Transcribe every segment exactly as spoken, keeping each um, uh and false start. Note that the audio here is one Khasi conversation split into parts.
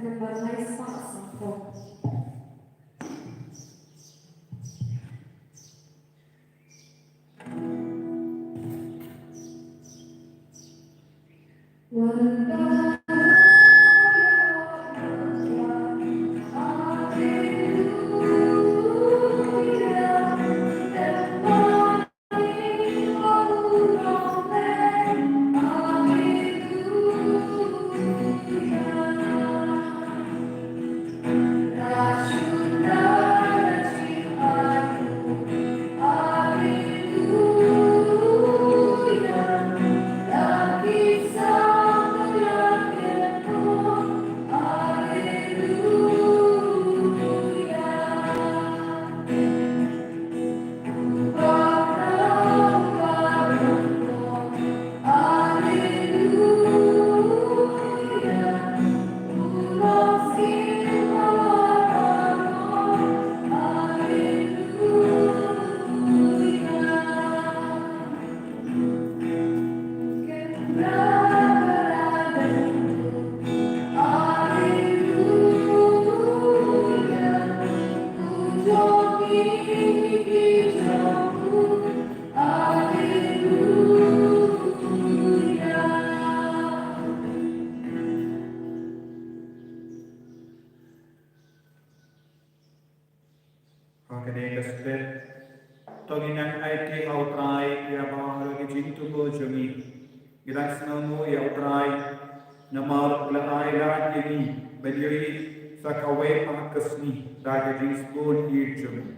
Number nine spah sangphew. Ha kane ka step, to ngin nang aiti ha U Trai ïa baroh ki jingthmu jong ngi. Ngi dang sngewnguh ïa U Trai namar u la ai lad ïa ngi ban ïohi sa kawei pat ka sngi da ka jingsbun ïeit jong ngi.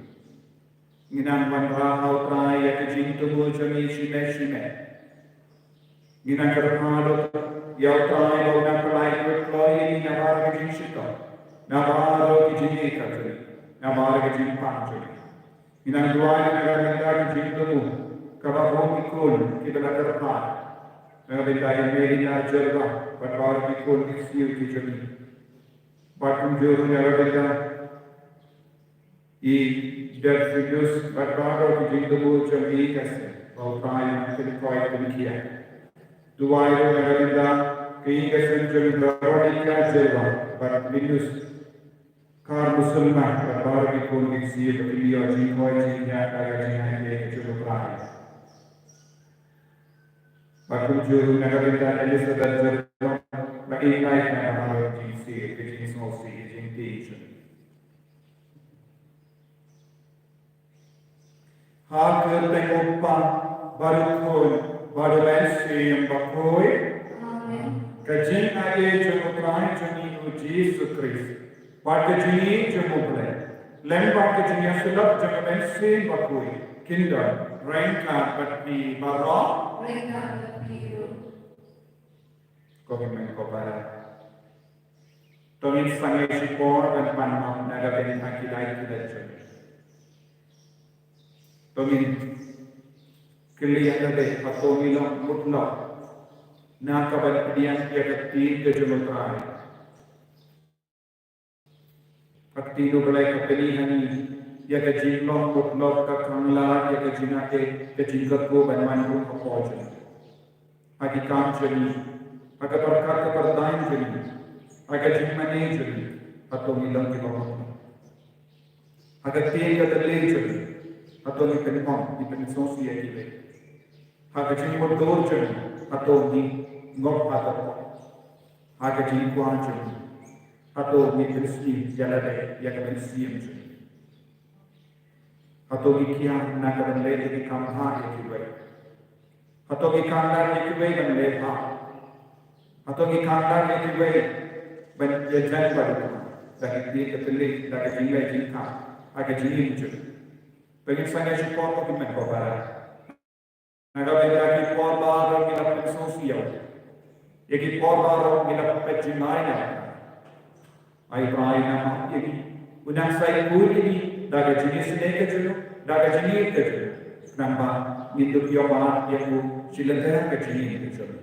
Ngin nang wanrah ha U Trai ïa ka jingthmu jong ngi shimei shimei. Ngin nang kyrpad ïa U Trai ba un nang pynlait kloi ïa ngi na baroh ki jingshitom, na baroh ki jingïeit ka jong ngi, na baroh ki jingpang jong ngi. Ngin nang duwai na ka bynta ka jingthmu kaba ong ki khun kiba la kyrpad, na ka bynta i Melinda Jyrwa bad baroh ki khun ki ksiew ki jong ngi. Bad kumjuh na ka bynta i Delphinus bad baroh ki jingthmu jong i ka seng, ba U Trai un pynkoit pynkhiah. Duwai ruh na ka bynta ka ïing ka sem jong i Veronica Jyrwa bad Linus Kharmusulman bad baroh ki khun ki ksiew ba kin ïoh jingkoit jingkhiah da ka jingaiei ka jong U Trai. Bad kumjuh na ka bynta Elizabeth Jyrwa ba i lait na ka baroh jingsiew, ka jingsngewsih, ka jingtieng jong i. Ha ka kyrteng U Kpa bad U Khun bad U Mynsiem Bakhuid. Amen. Ka jingaiei jong U Trai jong ngi U Jisu Khrist bad ka jingïeit jong U Blei lem bad ka jingïasyllok jong U Mynsiem Bakhuid kin don ryngkat bad phi baroh. Ryngkat bad phi ruh. Ko hynmen ko para, to ngin sangeh shipor ban pan noh na ka bynta ki dei ki dei jong ngi. To ngin kylli ïa lade, hato ngi long mut noh na ka ban pdiang ïa ka ktien ka jong U Trai? Ka ktien U Blei ka pyni ha ngi ïa ka jinglong mut noh, ka khang lad ïa ka jingaiei, ka jingkyrkhu ban wan ruh hapoh jong ngi. Ha ki kam jong ngi, ha ka pyrkhat ka pyrthai jong ngi, ha ka jingmane jong ngi, hato ngi long kiba mut noh? Ha ka ktien ka tyrli jong ngi, hato ngi pynhong, ngi pynsngewsih ïa kiwei? Ha ka jingmutdur jong ngi, hato ngi ngop hato, ha ka jingkwah jong ngi, hato ngi pynsngew ïa lade, ïa ka mynsiem jong ngi? Hato ngi kiar na ka ban leh ïa ki kam bha ïa kiwei? Hato ngi khang lad ïa kiwei ban leh bha? Hato ngi khang lad ïa kiwei ban ïajan bad U Trai da ka ktien ka tyrli, da ka jingleh jingkhang ha ka jingim jong ngi? To ngin sangeh shipor ko hynmen ko para. Na ka bynta ki por baroh ngi la pynsngewsih ïa U Trai, ïa ki por baroh ngi la pynjngai ïa U Trai. Ai U Trai un nang map ïa ngi, un nang sa ïakynduh ïa ngi da ka jingisynei ka jong U, da ka jingïeit ka jong U, khnang ba ngin dup ïoh mad ïa U shi lynter ka jingim ka jong U.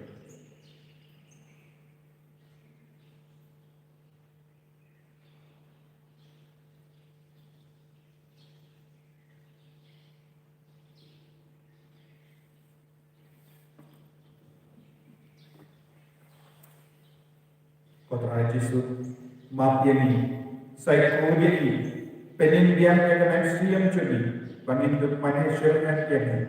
Ko Trai Jisu, Map ïa ngi, sa khuid ïa ngi, pynbiang ïa ka mynsiem jong ngi, ba ngin dup ban ïashem ïa ngi.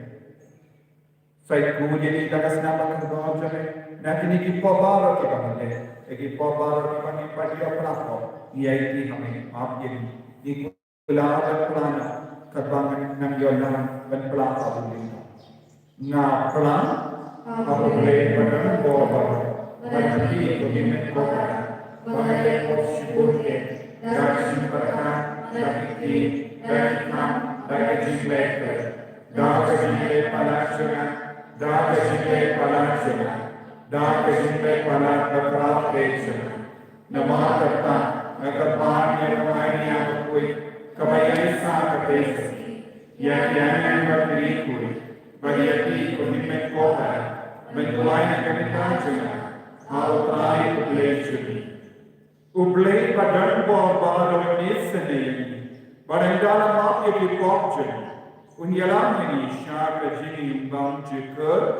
Sa khuid ïa ngi da ka snam bakordor jong me, na kine ki pop baroh kiba ngi leh, ïa ki pop baroh kiba ngi pat ïoh pynlong, ïa ki ha me, map ïa ngi. Ngi kular ban pynlong, katba ngan ïoh nang ban pynlong ha u Blei. Nga pynlong ha u Blei ba don bor baroh, ba ngi ïohi ïa ka jingmut ko Trai, ba nga leh pop shibun eh, da ka jingpyrkhat, da ka ktien, da ka kam, da ka jingleh, da ka jingleh palat jong nga, da ka jingleh palat jong nga, da ka jingleh palat ba khraw eh jong nga. Namar kata, nga kyrpad ïa ka Maria bakhuid, kaba ïaisah ka pyrthei, ïa ki angel bad ki riewkhuid, bad ïa phi ko hynmen ko Hana, men duwai na ka bynta jong nga ha u Trai U Blei jong ngi. U Blei ba don bor baroh un isynei ïa ngi, bad ynda la map ïa ki pop jong ngi, un ïalam ïa ngi sha ka jingim bymjukut.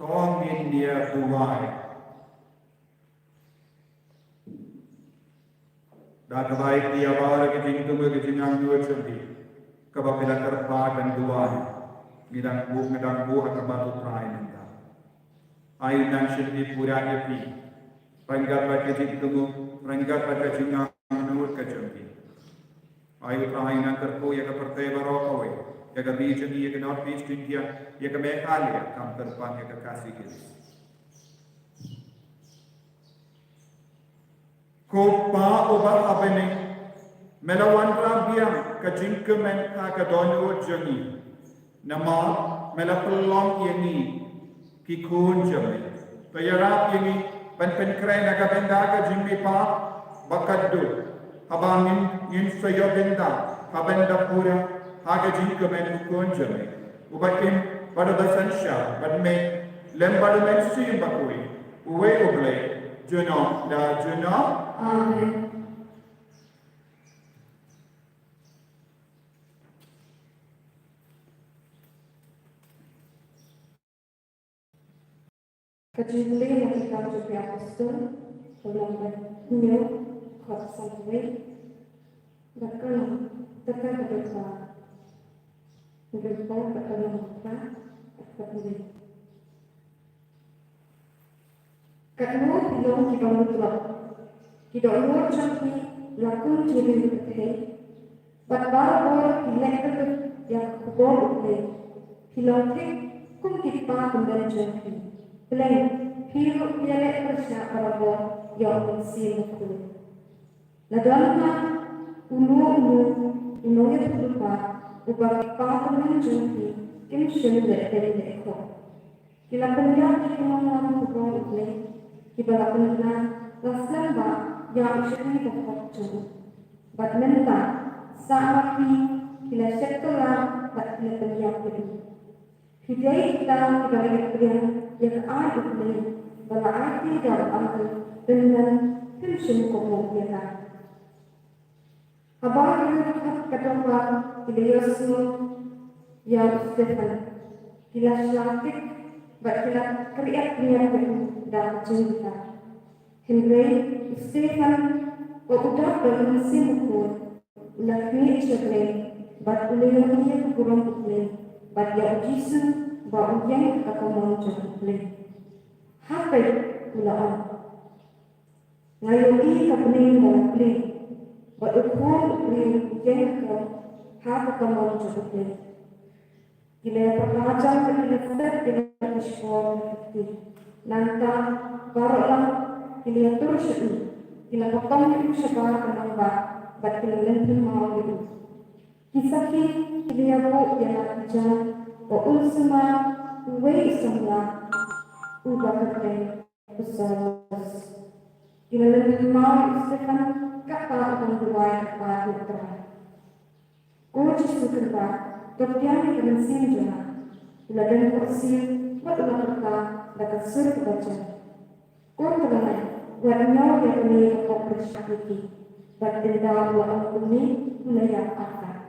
To ngin ïa duwai. Da kaba ai ïa baroh ki jingthmu, ki jingangnud jong phi, kaba phi la kyrpad ban duwai, ngi dang buh, ngi dang buh ha khmat u Trai mynta. Ai u nang shim phi pura ïa phi, ryngkat bad ki jingthmu, ryngkat bad ki jingangnud ka jong phi. Ai u Trai u nang kyrkhu ïa ka pyrthei baroh kawei, ïa ka ri jong ngi, ïa ka North East India, ïa ka Meghalaya, khamtam ïa ka Khasi Hills. Ko Pa uba ha bneng, me la wanrah biang ka jingkmen ha ka dohnud jong ngi. Namar me la pynlong ïa ngi ki khun jong me. To ïarap ïa ngi ban pynkhreh na ka bynta ka jingmihpat ba khatduh, haba ngin, ngin sa ïoh bynta ha bynta pura ha ka jingkmen u Khun jong me, uba im bad uba synshar bad me lem bad u Mynsiem Bakhuid, uwei U Blei, junom la junom. Amen. Ka Jubilee na ki Kam jong ki Apostol, ka lynnong ba hynñiew, dkhot san wei, bad ka lynnong, bad ka lynnong ba phra, bad ka lynnong ba phra, bad ka lynnong ba phra. Katno phi long kiba mudrop, ki dohnud jong phi la kut jylliew pyrthei, bad barabor phi leh kylluid ïa ka khubor U Blei. Phi long thik kum ki kpa kyndan jong phi. Blei, phi ruh phi ïaleh pyrshah barabor ïa u Mynsiem Bakhuid. La don ha uno uno u nongïathuhlypa uba ki kpa kyndan jong phi kim shym leh beiñ leh khoh. Ki la pynïap ïa ki nongwan khubor U Blei, kiba la pynbna la slem bha ïa u shakri ba hok jong u. Bad mynta, sah ma phi, ki la shet kylla bad ki la pynïap ïa u. Phi dei kita kiba la ïakynduh ïa ka aiñ U Blei ba la aiti da u angel, pynban phim shym kohnguh ïa ka. Haba ki riewkhuid ka dohnud ki la ïohsngew ïa u Stephan, ki la shah tik bad ki la kyriat pynïap ïa u da ka jingbitar. Hynrei u Stephan, ba u dap da u Mynsiem Bakhuid, u la khmih sha U Blei bad u la ïohi ïa ka burom U Blei bad ïa U Jisu ba u ïeng ha ka kamon jong U Blei. Ha peit, u la ong. Nga ïohi ka bneng ba la plie, bad u khun u briew u ïeng ha ka kamon jong u Blei. Ki la ïapyrta jam bad ki la set ïa la ki shkor ha ki kti. Nangta baroh lang ki la ïatur sha u, ki la pynpaw ïa u shabar ka nongbah bad ki la lynthem maw ïa u. Ki sakhi ki la ïabuh ïa la ki jam ba un sumar uwei u samla uba kyrteng u Saulus. Ki la lynthem maw ïa u Stephan kata uban duwai ha khmat U Trai. Ko Jisu Khrist, to pdiang ïa ka mynsiem jong nga. U la don khohsiew bad u la kyrpad da ka sur kaba jan. Ko Trai, wat ñiew ïa kane ka pop pyrshah ïa ki. Bad ynda u la ong kumne, u la ïap artat.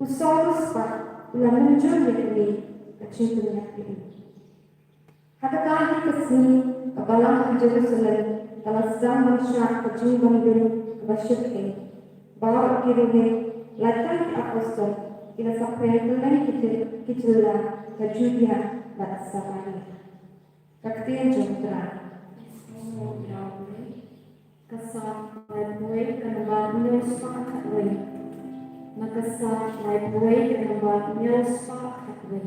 U Saulus pat u la mynjur ïa kane ka jingpynïap ïa u. Ha kata hi ka sngi ka balang ha Jerusalem ka la sdang ban shad ka jingbym dim kaba shyrkhei. Baroh ki riewniam lait tang ki apostol ki la saphriang kylleng ki jyl-, ki jylla ka Judia bad Samaria. Ka ktien jong U Trai. Ka Sam laiphew wei ka namba hynñiew spah khatwei. Na ka Sam laiphew wei ka namba hynñiew spah khatwei.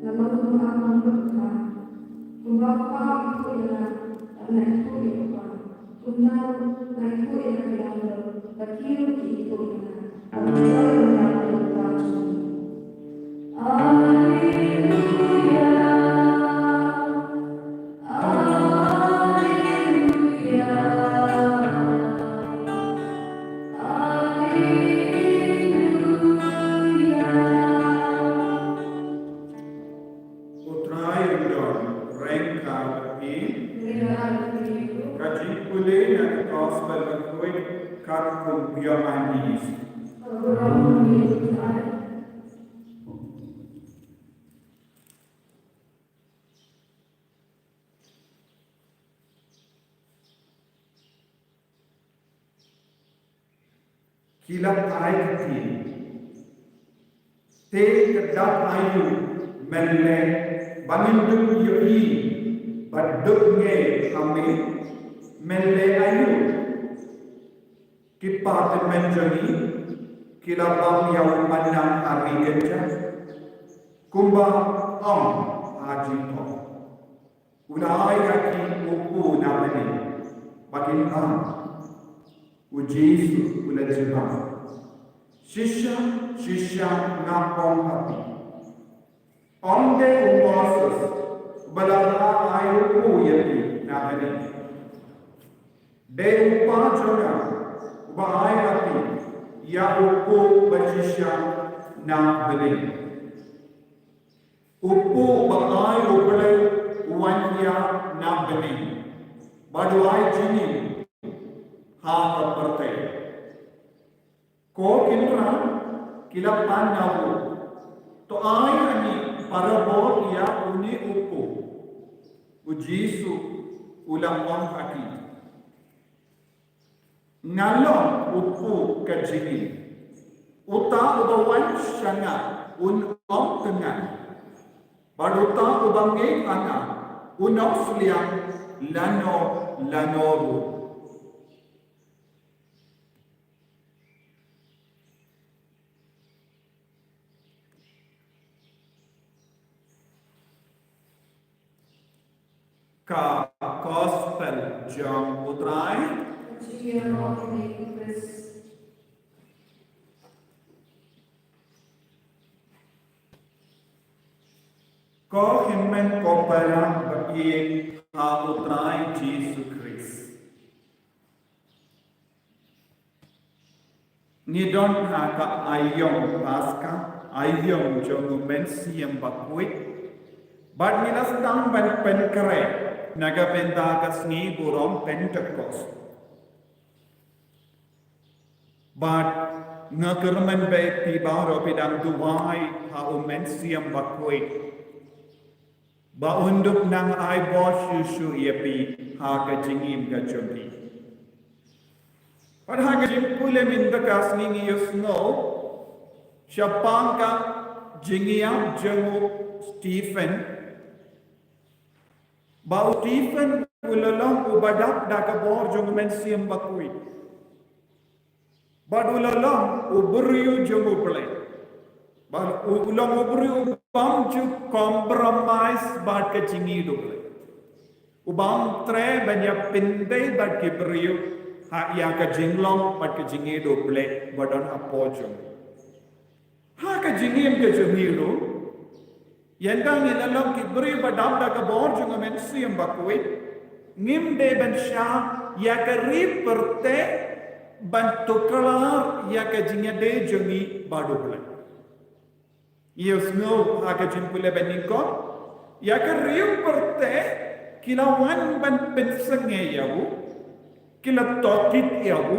Namar kumba ka ong ba kumba u kpa u ithuh ïa nga, bad nga ithuh ïa u kpa, kumta ruh nga ithuh ïa ka ïing jong u, bad ki ruh ki ithuh ïa nga. Ka jingïaroh ïa u kpa jong ngi. Alleluia. Alleluia. Alleluia. U Trai un don ryngkat bad phi. Ka jingpule na ka Gospel bakhuid katkum u Ïoannis. Ki la ai ka ktien. Te ka dak aïu mynlei ba ngin dup ïohi bad dup ngeit ha me? Mynlei aïu ki patymmen jong ngi ki la bam ïa u mannang ha ri Egypt, kumba ong ha Jingthoh? U la ai ïa ki u pu na bneng ba kin bam. U Jisu u la jubab, shisha shisha nga ong ha phi, ym dei u Moses ba la ai u kpu ïa phi na bneng, dei u Kpa jong nga uba ai ha phi ïa u kpu ba shisha na bneng. U kpu ba ai u Blei u wan ïa na bneng bad u ai jingim ha ka pyrthei. Ko Kindra, ki la pan na u, to ai ha ngi parabol ïa une u kpu. U Jisu u la ong ha ki, nga long u kpu ka jingim. Uta uba wan sha nga un ym tyngan, bad uta uba ngeit ha nga un ym sliang lano lano ruh. Ka Gospel jong U Trai. Jingïaroh ïa me Khrist. Ko hynmen ko para ba ïeit ha U Trai Jisu Khrist. Ngi don ha ka aïom Paska, aïom jong U Mynsiem Bakhuid. Bad ngi la sdang ban pynkhreh na ka bynta ka sngi burom Pentekost. Bad nga kyrmen ba phi baroh phi dang duwai ha U Mynsiem Bakhuid ba un dup nang ai bor shuh shuh ïa phi ha ka jingim ka jong phi. Bad ha ka jingpule mynta ka sngi ngi ïohsngew shaphang ka jingïap jong u Stephen, ba u Stephen u la long uba dap da ka bor jong U Mynsiem Bakhuid. Bad u la long u briew jong U Blei. Bad u long u briew u bym ju compromise bad ka jingïeit U Blei. U bym treh ban ïa pyndei bad ki briew ha ïa ka jinglong bad ka jingïeit U Blei ba don hapoh jong u. Ha ka jingim ka jong ngi ruh, ynda ngi la long ki briew ba dap da ka bor jong U Mynsiem Bakhuid, ngim dei ban shah ïa ka ri pyrthei ban tuklar ïa ka jingïadei jong ngi bad U Blei. Ïohsngew ha ka jingpule ba nyngkong, ïa ka ri pyrthei ki la wan ban pynsngew ïa u, ki la tohkit ïa u,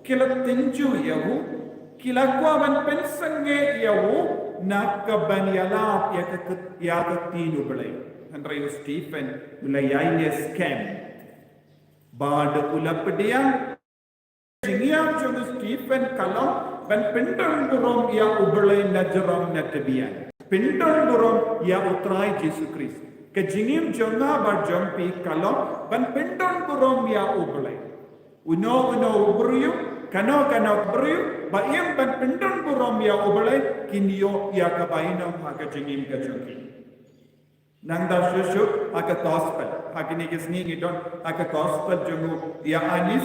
ki la tynjuh ïa u, ki la kwah ban pynsngew ïa u na ka ban ïalap ïa ka kt-, ïa ka ktien U Blei. Hynrei u Stephen u la ïai leh skhem. Bad u la pdiang. Jingïap jong u Stephen ka long ban pyndon burom ïa U Blei na jrong na tbian. Pyndon burom ïa U Trai Jisu Khrist. Ka jingim jong nga bad jong phi ka long ban pyndon burom ïa U Blei. Uno uno u briew, kano kano u briew ba im ban pyndon burom ïa U Blei, kin ïoh ïa ka bainong ha ka jingim ka jong ki. Nang da shuh shuh ha ka gospel. Ha kine ki sngi ngi don ha ka gospel jong u Ïoannis,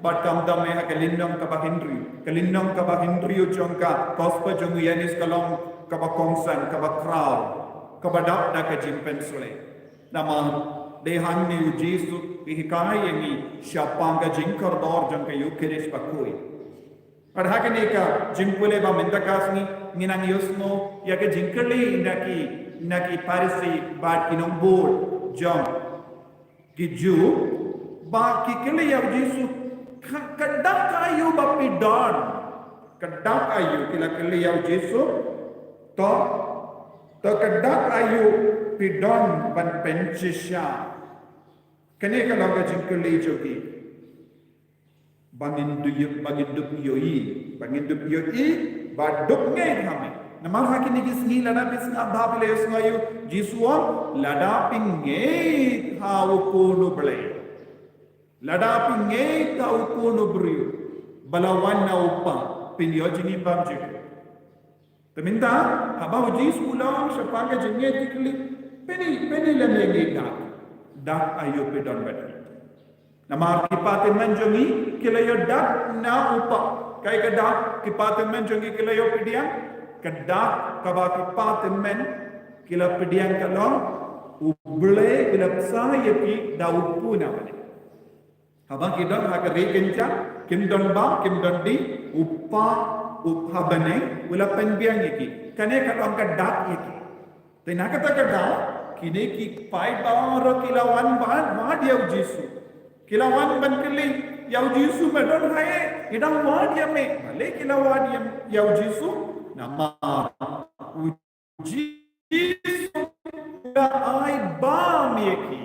bad kam dam ha ka lynnong kaba hynriew. Ka lynnong kaba hynriew jong ka gospel jong u Ïoannis ka long kaba kongsan, kaba khraw, kaba dap da ka jingpynshlei. Namar dei hangne u Jisu u hikai ïa ngi shaphang ka jingkordor jong ka Eukharist bakhuid. Bad ha kane ka jingpule ba mynta ka sngi ngi nang ïohsngew ïa ka jingkylli na ki, na ki Pharisi bad ki nongbud jong ki Jiw, ba ki kylli ïa u Jisu, ka, ka dak aïu ba phi don? Ka dak aïu, ki la kylli ïa u Jisu, to, to ka dak aïu phi don ban pynshisha? Kane ka long ka jingkylli jong ki. Ba ngin dup, ba ngin dup ïohi, ba ngin dup ïohi, ba dup ngeit ha me. Namar ha kine ki sngi lada phi sngap bha phi la ïohsngew ïa u Jisu u ong, lada phi ngeit ha u Khun u Blei, lada phi ngeit ha u Khun u briew ba la wan na u Kpa, phin ïoh jingim bymjukut. Te mynta, haba u Jisu u la ong shaphang ka jingngeit ki kylli, phin ïa, phin ïa leh ïa ngi dak, dak aïu phi don bad ngi? Namar ki pateng man jong ngi ki la ïoh dak na u Kpa. Kaei ka dak ki pateng man jong ngi ki la ïoh pdiang? Ka dak kaba ki pateng man ki la pdiang ka long, U Blei u la bsa ïa ki da u Kpa na bneng. Haba ki don ha ka ri kynja, kim don bam, kim don dih, u Kpa u ha bneng u la pynbiang ïa ki. Kane ka long ka dak ïa ki. Te na kata ka daw, kine ki paid baroh ki la wan wad, wad ïa u Jisu. Ki la wan ban kylli ïa u Jisu, me don haei, ngi dang wad ïa me. Balei ki la wad ïa, ïa u Jisu? Namar u Jisu u la ai bam ïa ki.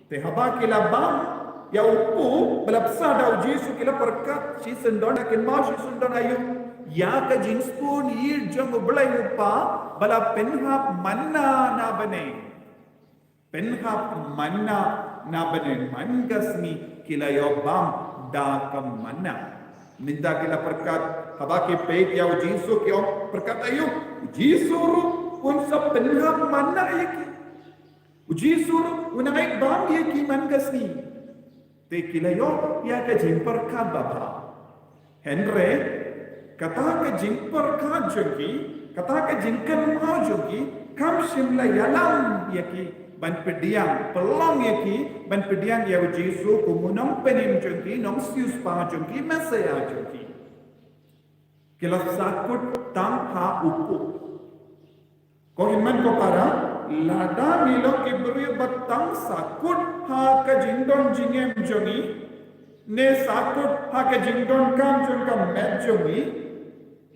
Te haba ki la bam ïa u Kpa ba la bsa da u Jisu, ki la pyrkhat shisyndon, kynmaw shisyndon aïu ïa ka jingsngewthuh jong U Blei U Kpa ba la pynhap manna na bneng. Pynhap manna na bneng, man ka sngi ki la ïoh bam da ka manna. Mynta ki la pyrkhat, haba ki peit ïa u Jisu ki ong, pyrkhat aïu, u Jisu ruh un sa pynhap manna ïa ki. U Jisu ruh un ai bam ïa ki man ka sngi. Te ki la ïoh ïa ka jingpyrkhat babha. Hynrei kata ka jingpyrkhat jong ki, kata ka jingkynmaw jong ki, kam shym la ïalam ïa ki ban pdiang, pynlong ïa ki ban pdiang ïa u Jisu kum u Nongpynim jong ki, Nongsiewspah jong ki, Messiah jong ki. Ki la sahkut tang ha u Kpa. Ko hynmen ko para, lada ngi long ki briew ba tang sahkut ha ka jingdon jingem jong ngi, ne sahkut ha ka jingdonkam jong ka met jong ngi,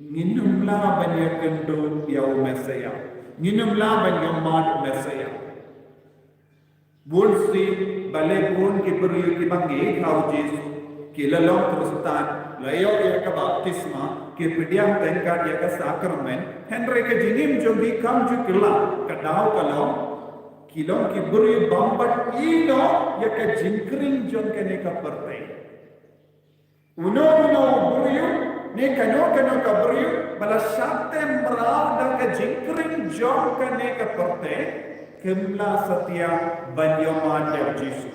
ngin ym lah ban ïakynduh ïa u Messiah. Ngin ym lah ban ïohmad u Messiah. Bun sien, balei bun ki briew kiba ngeit ha u Jisu, ki la long Khristan, la ïoh ïa ka baptisma, ki pdiang tyngka ïa ka sakramen, hynrei ka jingim jong ki kam ju kylla, ka daw ka long, ki long ki briew bym pat ïehnoh ïa ka jingkhring jong kane ka pyrthei. Uno uno u briew, ne kano kano ka briew ba la shah tem mraw da ka jingkhring jong kane ka pyrthei, kim lah satia ban ïohmad ïa u Jisu.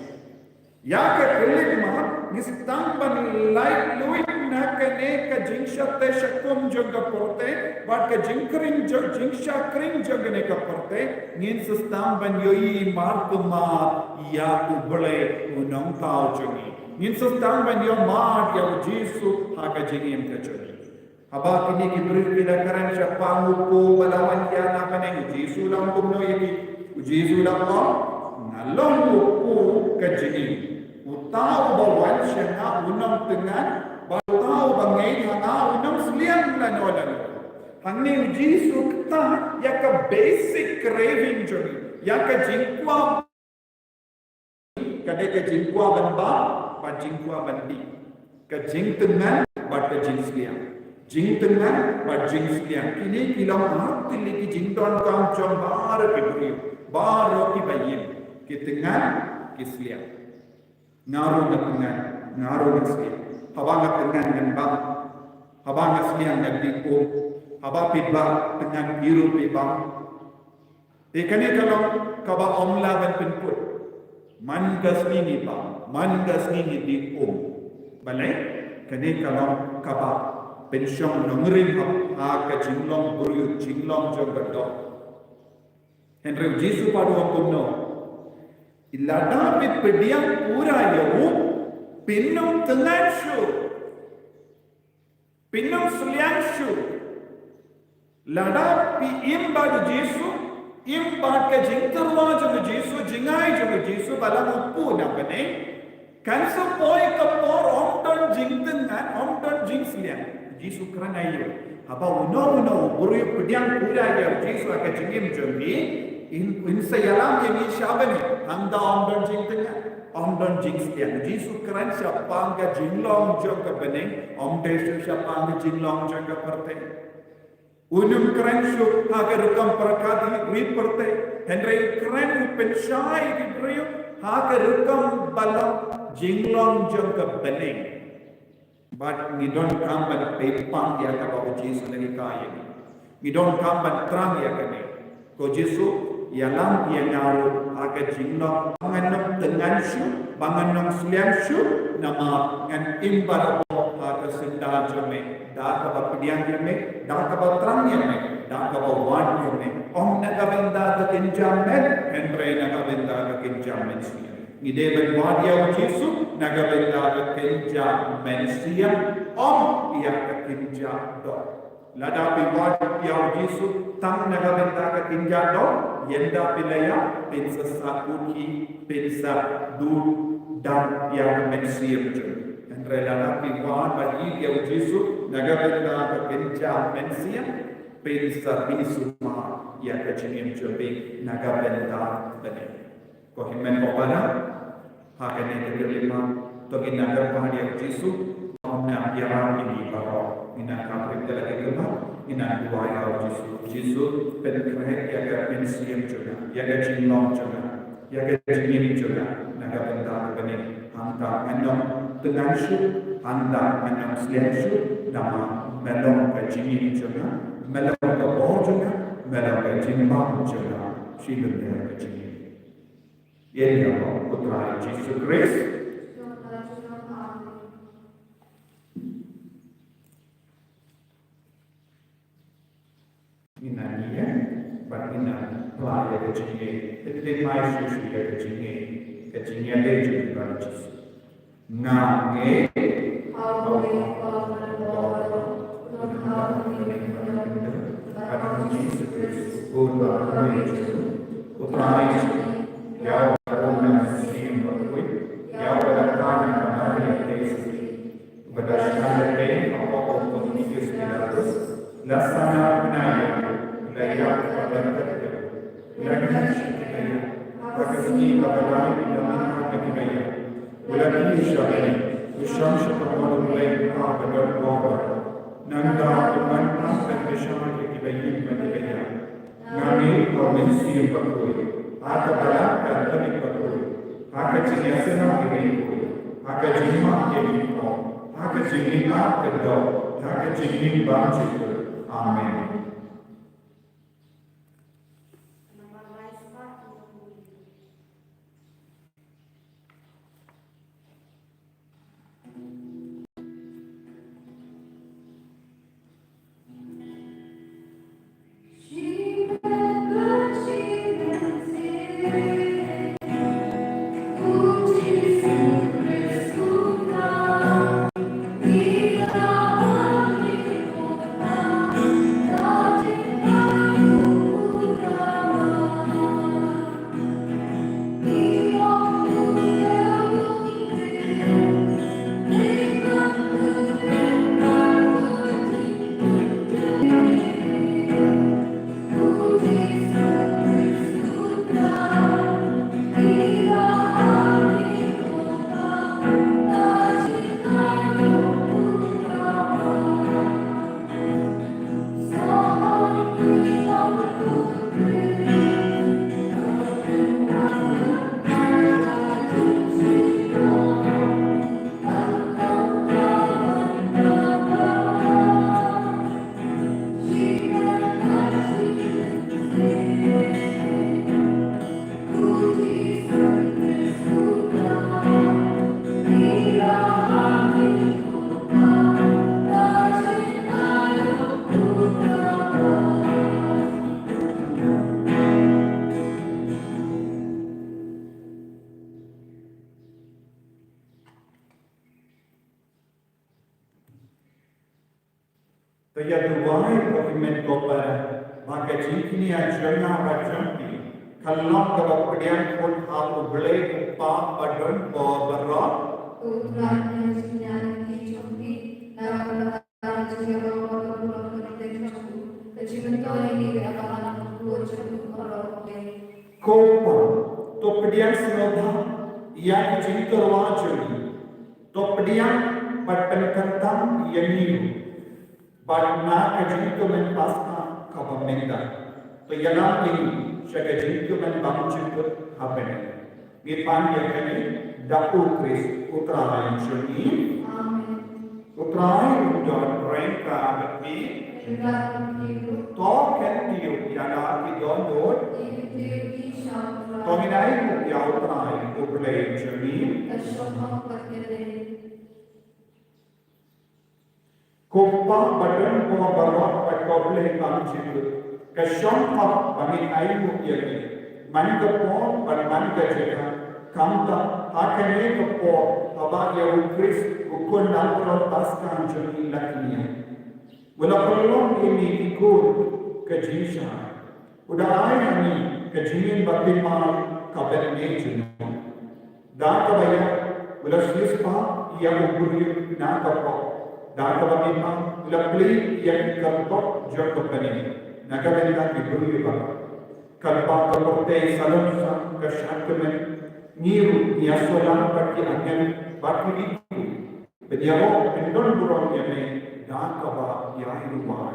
Ïa ka khyllipmat, ngi sdang ban lait luid na kane ka jingshah teh shah kum jong ka pyrthei, bad ka jingkhring jong, jingshah khring jong kane ka pyrthei, ngin sa sdang ban ïohi markhmat ïa U Blei U Nongthaw jong ngi. Ngin sa sdang ban ïohmad ïa u Jisu ha ka jingim ka jong ngi. Haba kine ki briew ki la kren shaphang u Kpa ba la wan ïa na bneng, u Jisu u la ong kumno ïa ki? U Jisu u la ong, nga long u Kpa ka jingim. Uta uba wan sha nga un ym thngan, bad uta uba ngeit ha nga un ym sliang lano lano. Hangne u Jisu u ktah ïa ka basic craving jong ngi, ïa ka jingkwah. Ka dei ka jingkwah ban bam bad jingkwah ban dih. Ka jingthngan bad ka jingsliang. Jingthngan bad jingsliang. Kine ki long artylli ki jingdonkam jong baroh ki briew. Baroh kiba ïeit. Ki thngan, ki sliang. Nga ruh nga thngan, nga ruh nga sliang. Haba nga thngan ngan bam. Haba nga sliang ngan dih um. Haba phi bah thngan phi ruh phi bam. Te kane ka long kaba ym lah ban pynkut. Man ka sngi ngi bam, man ka sngi ngi dih um. Balei? Kane ka long kaba pynshong nongrim ha ka jinglong briew, jinglong jong ka doh. Hynrei u Jisu pat u ong kumno? Lada phi pdiang pura ïa u, phin ym thngan shuh. Phin ym sliang shuh. Lada phi im bad u Jisu, im bad ka jingtyrwa jong u Jisu, jingai jong u Jisu, ba la mutpu na bneng, kan sa poi ka por ym don jingthngan, ym don jingsliang. U Jisu u kren aïu? Haba uno uno u briew u pdiang pura ïa u Jisu ha ka jingim jong ngi, in, in sa ïalam ïa ngi sha bneng, hangta ym don jingthngan, ym don jingsliang. U Jisu u kren shaphang ka jinglong jong ka bneng, ym dei shuh shaphang ka jinglong jong ka pyrthei. Un ym kren shuh ha ka rukom pyrkhat ri pyrthei, hynrei u kren, u pynshai ïa ki briew ha ka rukom ba long jinglong jong ka bneng. Bad ngi donkam ban peit pang ïa kaba u Jisu u la hikai ïa ngi. Ngi donkam ban thrang ïa kane. Ko Jisu, ïalam ïa nga ruh ha ka jinglong, ngan ym thngan shuh, ba ngan ym sliang shuh, namar ngan im barabor ha ka syndah jong me, da kaba pdiang ïa me, da kaba thrang ïa me, da kaba wad ïa me. Ym na ka bynta ka kynja met, hynrei na ka bynta ka kynja mynsiem. Ngi dei ban wad ïa u Jisu na ka bynta ka kynja mynsiem, ym ïa ka kynja doh. Lada phi wad ïa u Jisu tang na ka bynta ka kynja doh, ynda phi la ïap phin sa sah kut hi, phin sa duh dam ïa ka mynsiem jong phi. Hynrei lada phi wad bad ïeit ïa u Jisu na ka bynta ka kynja mynsiem, phin sa ri sumar ïa ka jingim jong phi na ka bynta bneng. Ko hynmen ko para, ha kane ka khyllipmat, to ngin nang kyrpad ïa u Jisu, ba un nang ïarap ïa ngi baroh. Ngin nang kyrpad ïa la ka khyllipmat, ngin nang duwai ïa u Jisu. Jisu, pynkhreh ïa ka mynsiem jong nga, ïa ka jinglong jong nga, ïa ka jingim jong nga, na ka bynta ka bneng. Hangta ngan ym tyngan shuh, hangta ngan ym sliang shuh, namar me long ka jingim jong nga, me long ka bor jong nga, me long ka jingbam jong nga, shi lyndet ka jingim. Ïa ka bor u Trai Jisu Khrist. Ngin nang ïeng bad ngin nang plie ïa ka jingïeit. Pynleit mai shuh shuh ïa ka jingïeit, ka jingïaleh jong u Trai Jisu. Nga ngeit ha u Blei u Kpa Baroh, u Nongpynim, bad ha u Jisu Khrist, u Khun ba kyrhai jong u Trai, ïa uba la bun na ka mynsiem bakhuid, ïa uba la kha na ka Maria Theisotti, uba la shah lehkai hapoh u Pontius Pilatus, la sahnarphna ïa u, la ïap bad la klet ïa u, la kynshah ïa u, ha ka sngi kaba lai la mihkhmat na ki baïap, u la kiew sha bneng, u shong sha ka mon U Blei U Kpa ba don bor baroh. Nangta un wan pat ban pynshai ïa kiba ïeit bad kiba ïap. Nga ngeit ha u Mynsiem Bakhuid, ha ka balang katholik bakhuid, ha ka jingïaseng ïa ki riewkhuid, ha ka jingmap ïa ki kong, ha ka jingïeit ka doh, ha ka jingim bymjukut. Amen. To ïa duwai, ko hynmen ko para, ba ka jingkñia jong nga bad jong phi kan long kaba pdiang khun ha U Blei U Kpa ba don bor baroh. Ko Trai, nang jingkñia ïa ki jong phi, na ka bynta ka jingïaroh bad ka burom ka jong U, ka jingmyntoi ïa ngi bad ïa ka bynta ka burom jong U baroh. Ko Kpa, to pdiang sngewbha ïa ki jingtyrwa jong ngi. To pdiang bad pynkyntang ïa ngi ruh. Bad na ka jingkmen Paskha kaba mynta, to ïalam ïa ngi sha ka jingkmen bymjukut ha bneng. Ngi pan ïa kane da U Khrist U Trai jong ngi. Amen. U Trai un don ryngkat bad phi. Ryngkat bad phi ruh. To kyntiew ïa la ki dohnud. Ngi kyntiew ïa ki sha U Trai. Ko ngin ainguh ïa U Trai U Blei jong ngi. Ka shong hok bad ka dei. Ko Kpa ba don bor baroh bad ko Blei bymjukut, ka shong hok ba ngin ainguh ïa me man ka por bad man ka jaka. Kumta ha kane ka por, haba ïa U Khrist U Khun langbrot ba skhem jong ngi la kñia, u la pynlong ïa ngi ki khun ka jingshai. U da ai ha ngi ka jingim ba kynmaw ka bynta jong ngi. Da kaba ïap u la siewspah ïa u briew na ka pop. Da kaba kynmaw u la plie ïa ki kyrtong jong ka bneng na ka bynta ki briew baroh. Katba ka pyrthei sah lem sha ka shad tymmen, ngi ruh ngi ïasoh lang bad ki angel bad ki riew, ban ïaroh kyndon burom ïa me da kaba ïai duwai.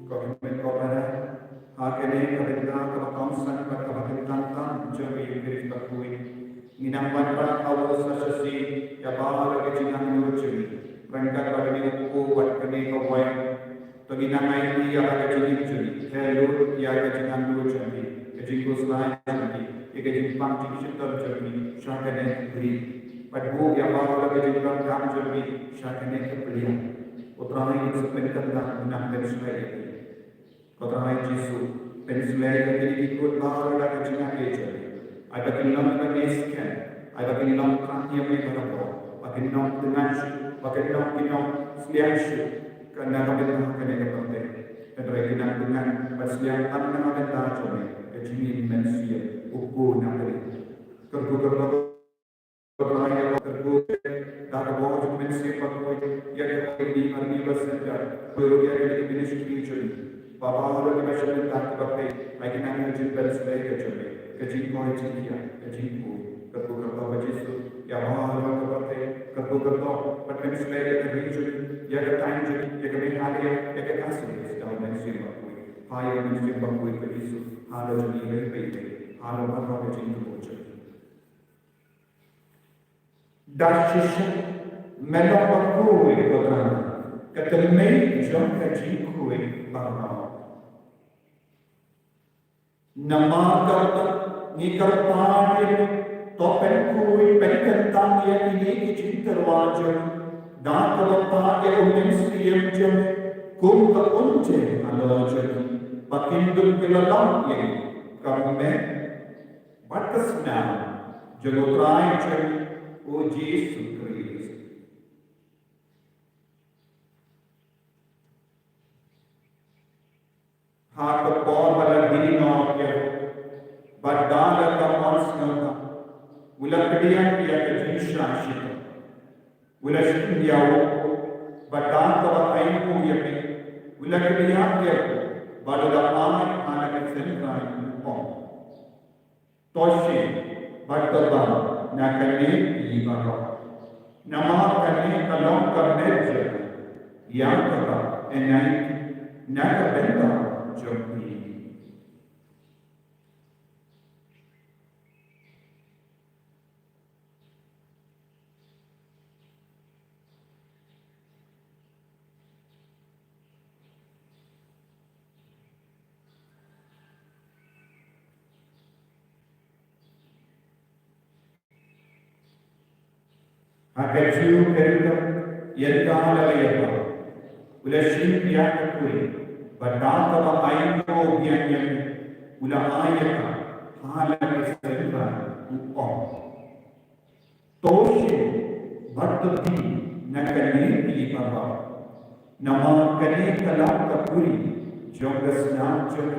Ko hynmen ko para, ha kane ka bynta kaba kongsan bad kaba kyntang tam jong ka Eukharist bakhuid, ngi nang wanrah ha u sha shisien ïa baroh ki jingangnud jong ngi ryngkat bad kane ka kpu bad kane ka waiñ. To ngin nang aiti ïa ka jingim jong ngi, khlem lut ïa ka jingangnud jong ngi, ka jingkhuslai jong ngi, ïa ka jingpang jingshitom jong ngi sha kane ka ri. Bad buh ïa baroh ka jingdonkam jong ngi sha kane ka pliang. Ko Trai, ngi sngewbha ban nang pynshlei ïa ngi. Ko Trai Jisu, pynshlei ïa kine ki khun baroh da ka jingaiei jong ngi. Ai ba kin long kiba skhem, ai ba kin long thrang ïa me barabor, ba kin long tngan shuh, ba kin long, kin long sliang shuh, ka na ka bynta kane ka pyrthei. Hynrei kin nang tngan bad sliang tang na ka bynta jong me, ka jingim mynsiem u bun na ka ri. Kyrkhu kyrdoh Ko Trai, ïa ka kyrkhu da ka bor jong u Mynsiem Bakhuid ïa ka Lady Maria Basanta, bad ruh ïa ka ministry jong ngi. Baba, ruh ïa kiba shem bynta kiba peit, ai kin nang ïoh jingpynshlei ka jong me, ka jingkoit jingkhiah, ka jingkhuid. Kyrkhu kyrdoh ko Jisu ïa baroh ka pyrthei, kyrkhu kyrdoh bad pynshlei ïa ka ri jong ngi, ïa ka thaiñ jong ngi, ïa ka Meghalaya, ïa ka Khasi Hills da u Mynsiem Bakhuid. Phai ïa u Mynsiem Bakhuid ko Jisu ha la jong ngi, ïa ka pyrthei, ha la baroh ka jingtbit jong ngi. Da shisha me long bakhuid ko Trai, ka tynrai jong ka jingkhuid baroh. Namar kata ngi kyrpad ïa me, to pynkhuid pynkyntang ïa kine ki jingtyrwa jong ngi da kaba phah ïa u Mynsiem jong me kum ka umjing halor jong ngi, ba kin dup ki la long ïa ngi kum ka met bad ka snam jong u Trai jong ngi u Jisu Khrist. Ha ka por ba la die noh ïa u, bad da la ka mon sngewbha, u la kdiah ïa ka jingshah shitom. U la shim ïa u, bad da kaba ainguh ïa me, u la kdiah ïa u, bad u la ai ha ka tynrai, u ong: To shim bad to bam na kane phi baroh. Namar kane ka long ka met jong nga, ïa kaba yn ai na ka bynta jong phi. Ha kajuh ka rukom, ïa kata la ïa ka, u la shim ïa ka kuri, bad da kaba ainguh biang ïa u, u la ai ïa ka ha la ki synran, u ong: To shim bad to die na kane ka ri baroh, namar kane ka long ka kuri jong ka snam jong,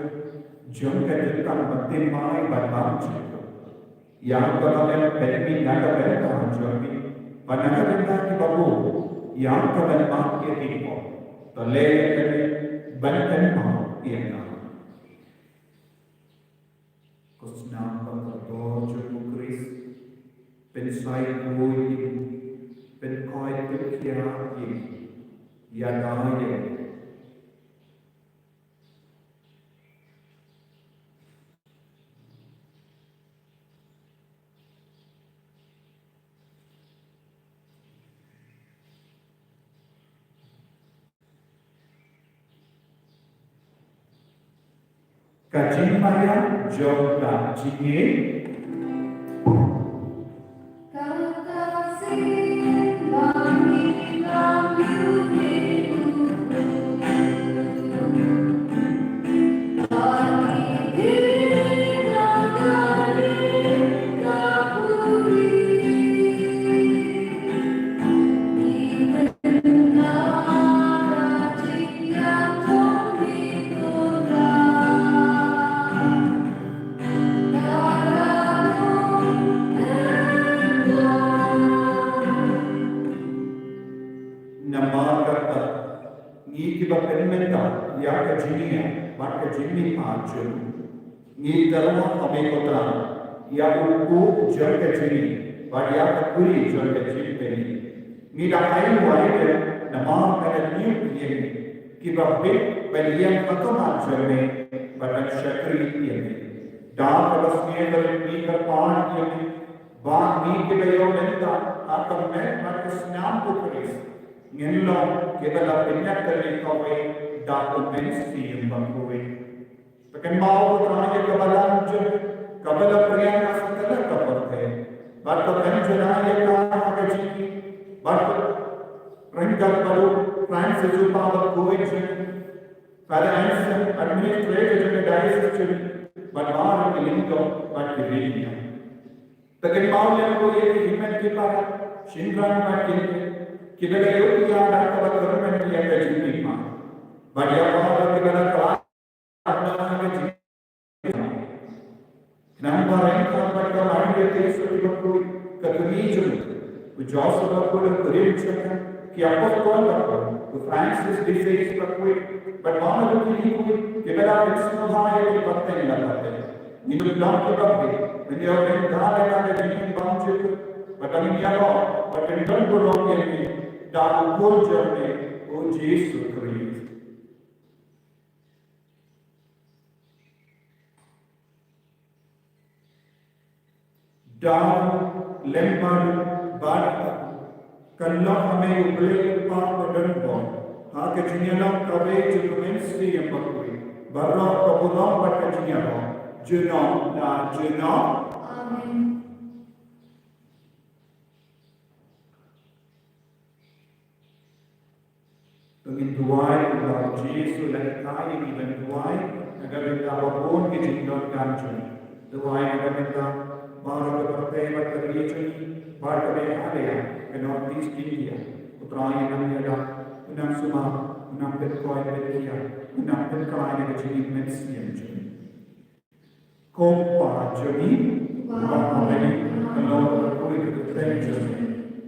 jong ka jutang ba thymmai bad bymjukut, ïa kaba ngan pynmih na ka bynta jong phi, bad na ka bynta kiba bun, ïa kaban map ïa ki por. To leh ïa kane ban kynmaw ïa nga. Ko snam ba kordor jong u Khrist, pynshai khuid ïa ngi, pynkoit pynkhiah ïa ngi, ïada ïa ngi. Ka jingmaïan jong ka jingngeit. Namar kata, ngi kiba pynmynta ïa ka jingïeit bad ka jingmihpat jong u, ngi tyrwa ha me ko Trai, ïa u kup jong ka jingïeit bad ïa ka kuri jong ka jingpynim. Ngi da ai wai ïa me namar ka da lyiur ïa ngi kiba bit ban ïeng ha khmat jong me bad ban shakri ïa me. Da kaba sngewbha ngi kyrpad ïa me ba ngi kiba ïoh bynta ha ka met bad ka snam u Khrist ngin long kiba la pynïaid kawei da u Mynsiem Bakhuid. Te kynmaw ko Trai ïa ka balang jong, kaba la pyrshang ha satlak ka pyrthei, bad to pynjynjar ïa ka ha ka jingïeit, bad to ryngkat bad u Francis u Papa bakhuid jong, Father Anselm, administrator jong ka diocese jong, bad baroh ki lyngdoh bad ki riewniam. Te kynmaw lem ruh ïa ki hynmen ki para, shynrang bad kynthei, kiba la ïoh ïa ka kaba kyrmen ïa ka jingmihpat, bad ïa baroh kiba la khlad Khnang ba ryngkat bad ka Maria Theisotti bakhuid, ka kmie jong u, u Joseph bakhuid, u kurim jong ka, ki apostol bakhuid, u Francis de Sales bakhuid, bad baroh ki kmie kiba la pynsngewbha ïa ki pateng la pateng, ngin long kiba bit ban ïoh bynta ha ka jingim bymjukut, bad ngin ïaroh bad ngin don burom ïa me da u Khun jong me, u Jisu Khrist. Da u lem bad u, bad ka, kan long ha me U Blei U Kpa badonbor, ha ka jingïalang kawei jong U Mynsiem Bakhuid, baroh ka burom bad ka jingïaroh, junom la junom. Amen. To ngin duwai, kumba U Jisu u la hikai ïa ngi ban duwai na ka bynta ba bun ki jingdonkam jong ngi. Duwai na ka bynta baroh ka pyrthei bad ka ri jong ngi, bad ka Meghalaya, ka North East India. Ko Trai un nang ïada, un nang sumar, un nang pynkoit pynkhiah, un nang pynkhlaiñ ïa ka jingim mynsiem jong ngi. Ko Kpa jong ngi uba ha bneng, kan long bakhuid ka kyrteng jong me.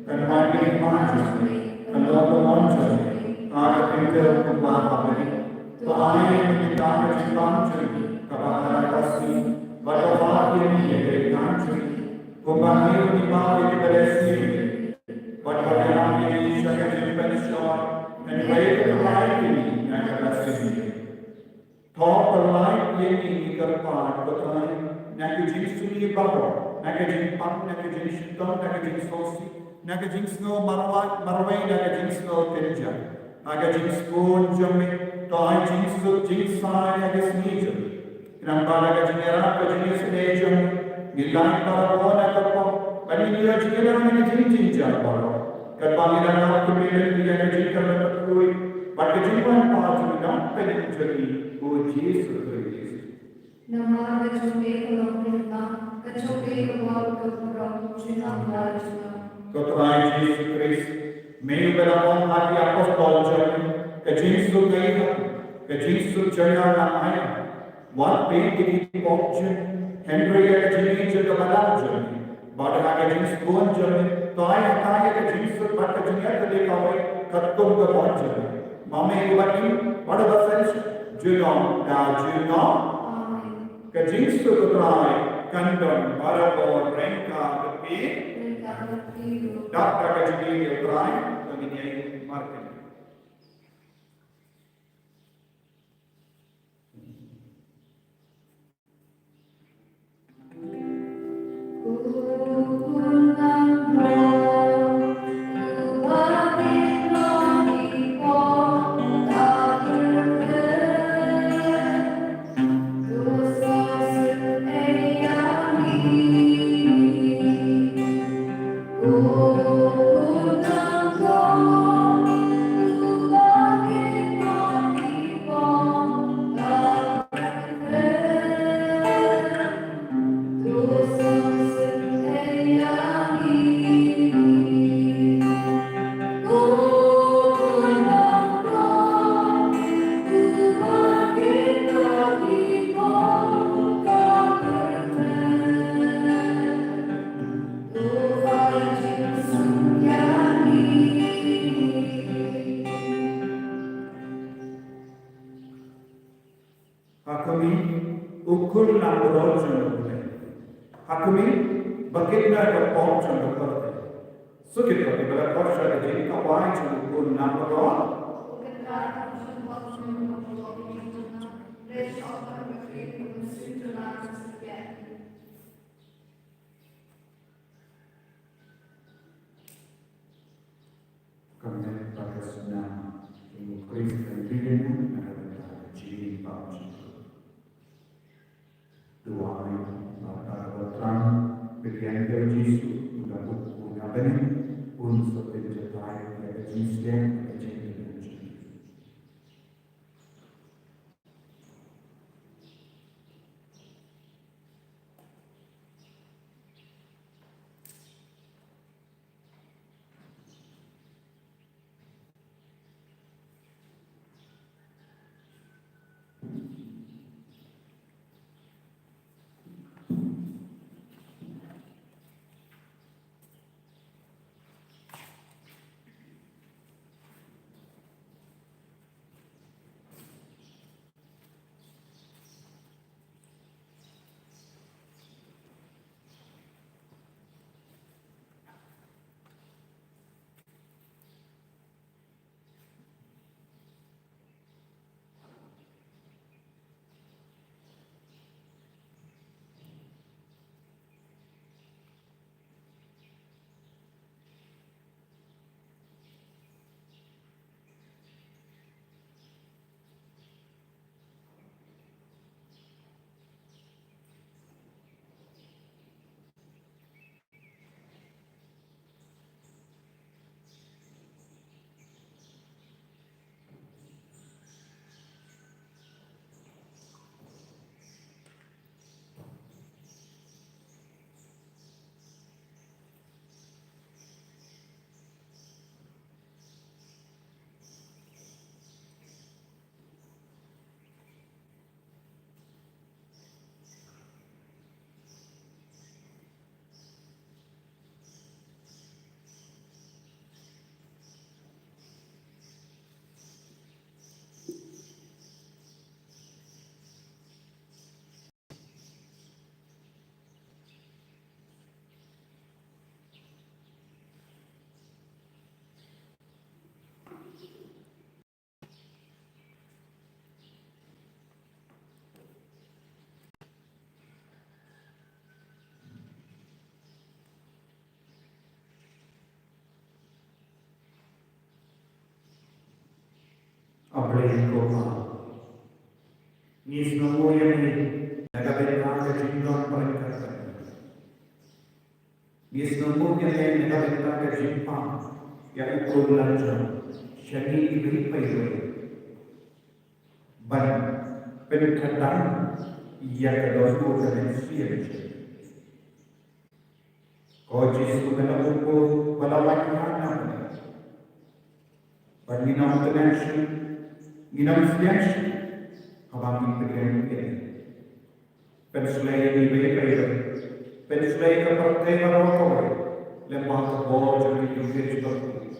Kan wan ka hima jong me, kan long ka mon jong me ha ka khyndew kumba ha bneng. To ai ïa ngi mynta ka jingbam jong ngi kaba ha la ka sngi, bad to map ïa ngi ïa ka ïingkang jong ngi, kumba ngi ruh ngi map ïa kiba leh sniew ïa ngi. Bad wat ïalam ïa ngi sha ka jingpynshoi, hynrei to pynlait ïa ngi na kaba sniew. To pynlait ïa ngi, ngi kyrpad, ko Trai, na ki jingsniew baroh, na ki jingpang, na ki jingshitom, na ki jingsngewsih, na ki jingsngew marwei, marwei, na ki jingsngew kynjah. Ha ka jingsbun jong me, to ai jingsuk jingsaiñ ha ka sngi jong me. Khnang ba da ka jingïarap ka jingïasyrdoh jong me, ngin lait parabor na ka pop, bad ngin ïoh jingïada na ki jingjynjar baroh. Katba ngi la lap kumne lynti ïa ka jingkyrmen bakhuid bad ka jingwan pat jong u Nongpynim jong ngi, u Jisu Khrist. Namar ka jong me ka long ka jingkyrmen, ka jong me ka bor ka burom, junom la junom. Ko Trai Jisu Khrist, me uba la ong ha ki apostol jong me, ka jingsuk nga ïa phi, ka jingsuk jong nga ngan ai. Wat peit ïa ki pop jong me, hynrei ïa ka jingïeit jong ka balang jong me. Bad ha ka jingsbun jong me, to ai ha ka ïa ka jingsuk bad ka jingïeit kawei katkum ka pop jong me. Ma me uba im bad uba synshar, junom la junom. Amen. Ka jingsuk u Trai kan don barabor ryngkat bad phi. Ryngkat bad phi ruh. Dap da ka jingïeit u Trai, to ngin ïaid markylliang. Ha khmih, u khun langbrot jong U Blei. Ha khmih, ba kit na ka pop jong ka pyrthei. Sukit ba ki ba la khot sha ka jingkawai jong u khun langbrot. Kumne pat ka sna, u Khrist kan ri ïa nga na ka bynta ka jingim ba u sngewthuh. Duwai ba ka Balang Trai, pdiang ïa u Jisu, u la buh u na bneng, un sa pynjatai ïa ka jingstad, ka jingim. A Blei ko Kpa, ngi sngewnguh ïa me na ka bynta ka jingdon bad ka jingpang. Ngi sngewnguh ïa me na ka bynta ka jingpang ïa u khun lajong sha ngi iwei pa iwei ban pynkhadang ïa ka dohnud ka mynsiem. Ko Jisu, me la pynpaw ba la wan ha ngi, ba ngin ym tngen shuh, ngin ym sliang shuh, haba ngin pdiang ïa me. Pynshlei ïa ngi iwei pa iwei. Pynshlei ïa ka pyrthei baroh kawei lyngba ka bor jong ka Eucharist bakhuid.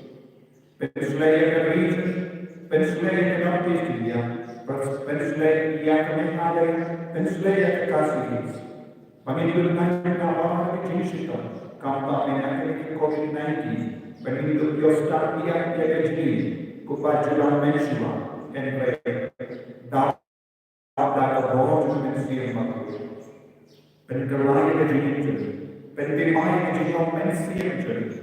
Pynshlei ïa ka region, pynshlei ïa ka North East India, pyns-, pynshlei ïa ka Meghalaya, pynshlei ïa ka Khasi Hills. Ba ngin ym tngen shuh ïa ka jingshitom, khamtam ïa ka covid nineteen. Ba ngin ym ïoh stad ïa ka jingim kumba ju long mynshuwa. Hynrei da da ka bor jong ka mynsiem bakhuid, pynkylla ïa ka jingim jong ngi, pynthymmai ïa ka jinglong mynsiem jong ngi,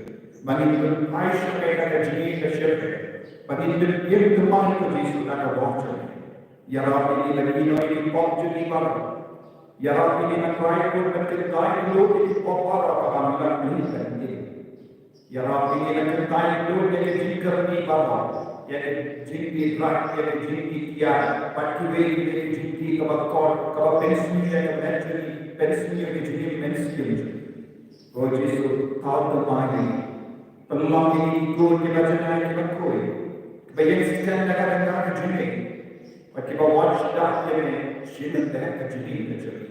ba ngin pynphai sha ka jingim ka shyrkhei, ba ngin pynïaid thymmai ïa ka Jisu da ka bor jong ngi. Ïarap ïa ngi ban ïehnoh ïa ki pop jong ngi baroh. Ïarap ïa ngi, A Trai, ban kyntait lut ïa ki pop baroh kaba ngi la pynlong. Ïarap ïa ngi ban kyntait lut ïa ka jingkyrni baroh, ïa ka jingïeit, ïa ka jingïeit, bad kiwei kiwei ki jingïeit kaba kor, kaba pynsniew ïa ka met jong ngi, pynsniew ïa ka jingim mynsiem jong ngi. Ko Jisu, thaw thymmai ïa ngi. Pynlong ïa ngi ki khun kiba janai kiba khuid, kiba ïeng skhem da ka jingngeit. Bad kiba wan sha ka jingim, sha ka jingim ka jong ngi.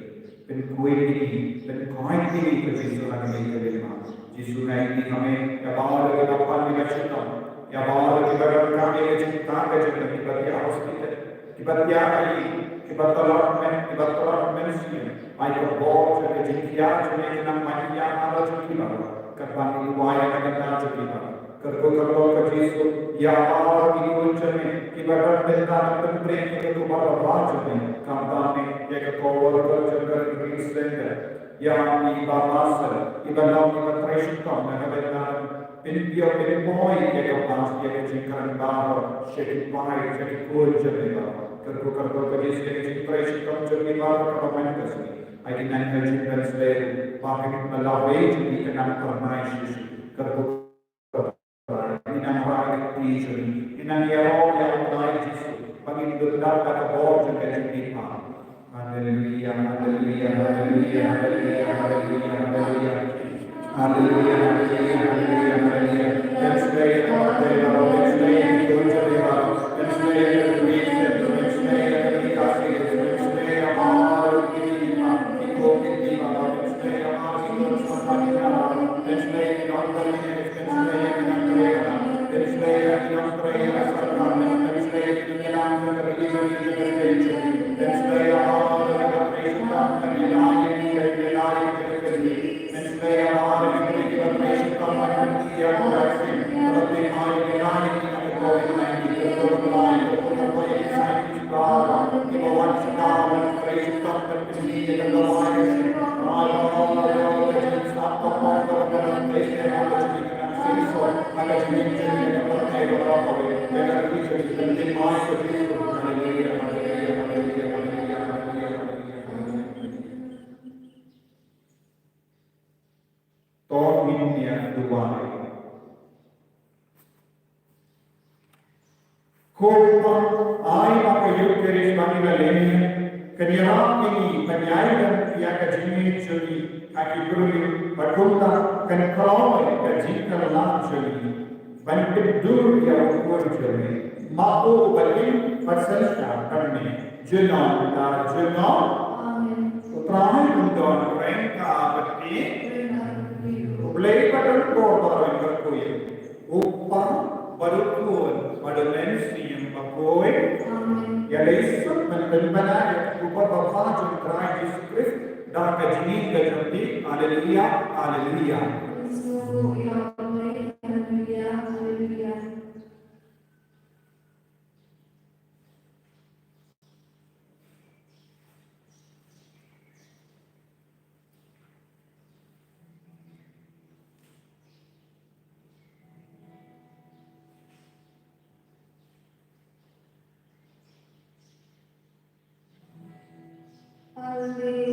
Pynkhuid ïa ngi, pynkhuid ïa ngi ko Jisu ha kane ka lynti. Jisu, nga ai ïa ngi ha me, ïa baroh kiba pan kiba shitom, ïa baroh kiba donkam ïa ka jingthoh ka jong ka, kiba thiah hospital, kiba thiah ïa ngi, kiba tlot met, kiba tlot mynsiem. Ai ka bor jong ka jingthiah jong me kan nang ban ïa baroh jong ki baroh. Katba ngi duwai ïa ka bynta jong ki baroh. Kyrkhu kyrdoh ko Jisu ïa baroh ki khun jong me kiba don bynta ban pynbeit ïa ka khubor kaba bha jong me. Khamtam ïa ka co-worker jong ka Relief Centre, ïa i Bah Marcel, iba long iba trei shitom na ka bynta ban pynpoi ïa ka bor, ïa ka jingkren baroh sha ki paid, sha ki khun jong me baroh. Kyrkhu kyrdoh ko Jisu ïa ka jingtrei shitom jong me baroh kaba man ka sngi. Ai ki nang ka jingpynshlei ba ka lawei jong ngi kan nang pynmai shisha. Kyrkhu Ngi nang rah ïa ka kti jong ngi. Ngi nang ïaroh ïa U Trai Jisu ba ngin dup da ka bor jong ka jingmihpat. Haleluia, haleluia, haleluia, haleluia, haleluia, haleluia. Haleluia, haleluia, haleluia, haleluia. Thanks be to God, thanks be to God, thanks be to God. Thanks be to God, thanks be to God. To ngin ïa duwai. Ko Pa, ai ba ka Eucharist ba ngi la leh kan ïarap ïa ngi ban ïai don ïa ka jingngeit jong ngi ha ki briew, bad kumta kan khlong ka jingkylla jong ngi ban kynduh ïa u Khun jong me. Ma u ba im bad synshar bad me junom la junom. Amen. U Trai un don ryngkat bad phi. Ryngkat bad phi. U Blei ba don bor baroh un kyrkhu ïa phi. U Kpa bad u Khun bad u Mynsiem Bakhuid. Amen. Ïa lei suk ban pynbna ïa ka khubor babha jong u Trai Jisu Khrist da ka jingim ka jong phi. Haleluia, haleluia. Haleluia, haleluia. Haleluia.